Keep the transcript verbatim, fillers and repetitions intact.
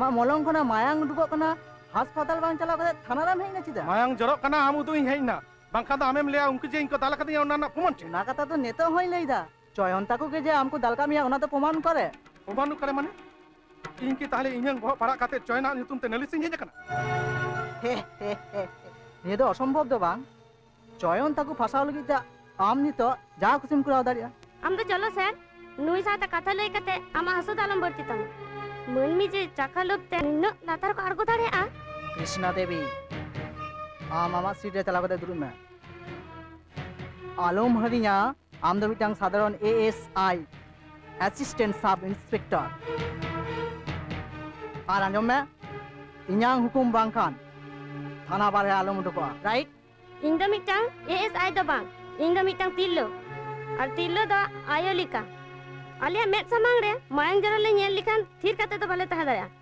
ᱟᱢᱟᱜ ᱢᱚᱞᱚᱝ ᱠᱷᱚᱱᱟᱜ ᱢᱟᱭᱟᱝ ᱩᱰᱩᱠᱚᱜ ᱠᱟᱱᱟ, ᱦᱟᱥᱯᱟᱛᱟᱞ ᱵᱟᱝ ᱪᱟᱞᱟᱣ ᱠᱟᱛᱮ ᱛᱷᱟᱱᱟ ᱨᱮᱢ ᱦᱮᱡ ᱮᱱᱟ ᱪᱮᱫᱟᱜ? ᱢᱟᱭᱟᱝ ᱡᱚᱨᱚᱜ ᱠᱟᱱᱟ, ᱟᱢ ᱩᱫᱩᱜ ᱤᱧ ᱦᱮᱡ ᱮᱱᱟ, ᱵᱟᱝᱠᱷᱟᱱ ᱫᱚ ᱟᱢᱮᱢ ᱞᱟᱹᱭᱟ ᱩᱱᱠᱩ ᱡᱮ ᱤᱧ ᱠᱚ ᱫᱟᱞ ᱟᱠᱟᱫᱤᱧᱟ ᱚᱱᱟ ᱨᱮᱱᱟᱜ ᱯᱨᱚᱢᱟᱱ ᱪᱮᱫ? ᱚᱱᱟ ᱠᱟᱛᱷᱟ ᱫᱚ ᱱᱤᱛᱚᱜ ᱦᱚᱸᱧ ᱞᱟᱹᱭ ᱫᱟ, ᱪᱚᱭᱚᱱ ᱛᱟᱠᱚ ᱜᱮ ᱡᱮ ᱟᱢ ᱠᱚ ᱫᱟᱞ ᱠᱟᱜ ᱢᱮᱭᱟ ᱚᱱᱟ ᱫᱚ ᱯᱨᱚᱢᱟᱱ ᱚᱠᱟᱨᱮ? ᱯᱨᱚᱢᱟᱱ ᱚᱠᱟᱨᱮ ᱢᱟᱱᱮ? ᱤᱧ ᱠᱤ ᱛᱟᱦᱞᱮ ᱤᱧᱟᱹᱝ ᱵᱚᱦᱚᱜ ᱯᱟᱲᱟᱜ ᱠᱟᱛᱮ ᱪᱚᱭᱚᱱᱟᱜ ᱧᱩᱛᱩᱢ ᱛᱮ ᱱᱟᱹᱞᱤᱥ ᱤᱧ ᱦᱮᱡ ᱟᱠᱟᱱᱟ? ᱱᱤᱭᱟᱹ ᱫᱚ ᱚᱥᱚᱢᱵᱷᱚᱵ ᱫᱚ ᱵᱟᱝ, ᱪᱚᱭᱚᱱ ᱛᱟᱠᱚ ᱯᱷᱟᱥᱟᱣ ᱞᱟᱹᱜᱤᱫ ᱛᱮ ᱟᱢ ᱱᱤᱛᱚᱜ ᱡᱟᱦᱟᱸ ᱠᱩᱥᱤᱢ ᱠᱚᱨᱟᱣ ᱫᱟᱲᱮᱭᱟᱜᱼᱟ᱾ ᱟᱢ ᱫᱚ ᱪᱚᱞᱚ ᱥᱮᱨ, ᱱᱩᱭ ᱥᱟᱶᱛᱮ ᱠᱟᱛᱷᱟ ᱞᱟᱹᱭ ᱠᱟᱛᱮ ᱟᱢᱟᱜ ᱦᱟᱹᱥᱩ ᱫᱚ ᱟᱞᱚᱢ ᱵᱟᱹᱲᱛᱤ ᱛᱟᱢᱟ᱾ ᱢᱟᱹᱱᱢᱤ ᱡᱮ ᱪᱟᱠᱷᱟ ᱞᱳᱵᱷ ᱛᱮ ᱱᱩᱱᱟᱹᱜ ᱞᱟᱛᱟᱨ ᱠᱚ ᱟᱬᱜᱚ ᱫᱟᱲᱮᱭᱟᱜᱼᱟ? ᱠᱨᱤᱥᱱᱟ ᱫᱮᱵᱤ, ᱟᱢ ᱟᱢᱟᱜ ᱥᱤᱴ ᱨᱮ ᱪᱟᱞᱟᱣ ᱠᱟᱛᱮ ᱫᱩᱲᱩᱵ ᱢᱮ᱾ ᱟᱞᱚᱢ ᱦᱤᱲᱤᱧᱟ, ᱟᱢ ᱫᱚ ᱢᱤᱫᱴᱟᱝ ᱥᱟᱫᱷᱟᱨᱚᱱ ᱮ ᱮᱥ ᱟᱭ, ᱮᱥᱤᱥᱴᱮᱱᱴ ᱥᱟᱵ ᱤᱱᱥᱯᱮᱠᱴᱚᱨ᱾ ᱟᱨ ᱟᱸᱡᱚᱢ ᱢᱮ, ᱤᱧᱟᱝ ᱦᱩᱠᱩᱢ ᱵᱟᱝᱠᱷᱟᱱ ᱛᱷᱟᱱᱟ ᱵᱟᱨᱦᱮ ᱟᱞᱚᱢ ᱩᱰᱩᱠᱚᱜᱼᱟ, ᱨᱟᱭᱤᱴ? ᱤᱧ ᱫᱚ ᱢᱤᱫᱴᱟᱝ ᱮ ᱮᱥ ᱟᱭ ᱫᱚ ᱵᱟᱝ, ᱤᱧ ᱫᱚ ᱢᱤᱫᱴᱟᱝ ᱛᱤᱨᱞᱟᱹ᱾ ᱟᱨ ᱛᱤᱨᱞᱟᱹ ᱫᱚ ᱟᱭᱳ ᱞᱮᱠᱟ᱾ ᱟᱞᱮᱭᱟᱜ ᱢᱮᱫ ᱥᱟᱢᱟᱝ ᱨᱮ ᱢᱟᱭᱟᱝ ᱡᱚᱨᱚ ᱞᱮ ᱧᱮᱞ ᱞᱮᱠᱷᱟᱱ ᱛᱷᱤᱨ ᱠᱟᱛᱮ ᱫᱚ ᱵᱟᱞᱮ ᱛᱟᱦᱮᱸ ᱫᱟᱲᱮᱭᱟᱜᱼᱟ᱾